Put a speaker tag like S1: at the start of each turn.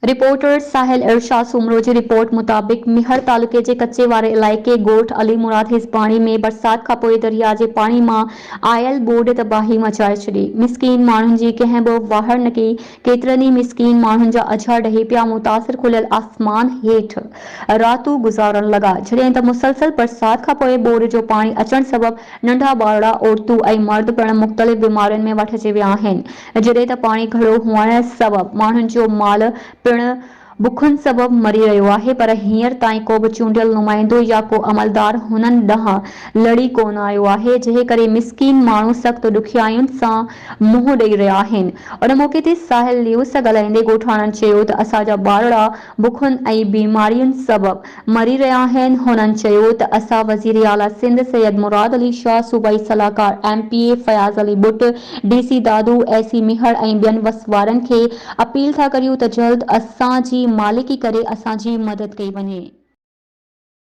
S1: Reporter ساحل ارشاد سومرو جي report مطابق ميهڙ تعلقي جي ڪچي واري علائقي ڳوٺ علي مراد هيسباڻي ۾ برسات کانپوء درياء جي پاڻي مان آيل ٻوڏ تباهي مچائي ڇڏي، مسڪين ماڻهن جي ڪنهن به واهر نه ڪئي، ڪيترن ئي مسڪين ماڻهن جا اجها ڊهي پيا، متاثر کليل آسمان هيٺ راتون گذارڻ لڳا، جڏهن ته مسلسل برسات کانپوء ٻوڏ جو پاڻي اچڻ سبب ننڍا ٻارڙا، عورتون ۽ مرد پڻ مختلف بيمارين ۾ وٺجي ويا آهن. جڏهن ته پاڻي گهڻو هئڻ سبب ماڻهن جو مال پڻ بکن سبب مري رهيو آهي پر هينئر تائين ڪو به چونڊيل نمائندو يا ڪو عملدار هنن ڏانهن لڙي ڪونه آيو آهي جنهن ڪري مسڪين ماڻهو سخت ڏکيائين سان منهن ڏئي رهيا آهن ان موقعي تي ساحل نيوز سان ڳالهائيندي ڳوٺاڻن چيو ته اسان جا ٻارڙا بکن ۽ بيمارين سبب مري رهيا آهن، هنن چيو ته اسان وزيراعليٰ سنڌ سيد مراد علي شاهه، صوبائي صلاحڪار M P A Fayaz Ali Butt, D C Dadu, A C Mehar ۽ ٻين وس وارن کي اپيل ٿا ڪريون ته جلد اسان جي مالڪي ڪري اسان جي مدد ڪئي وڃي.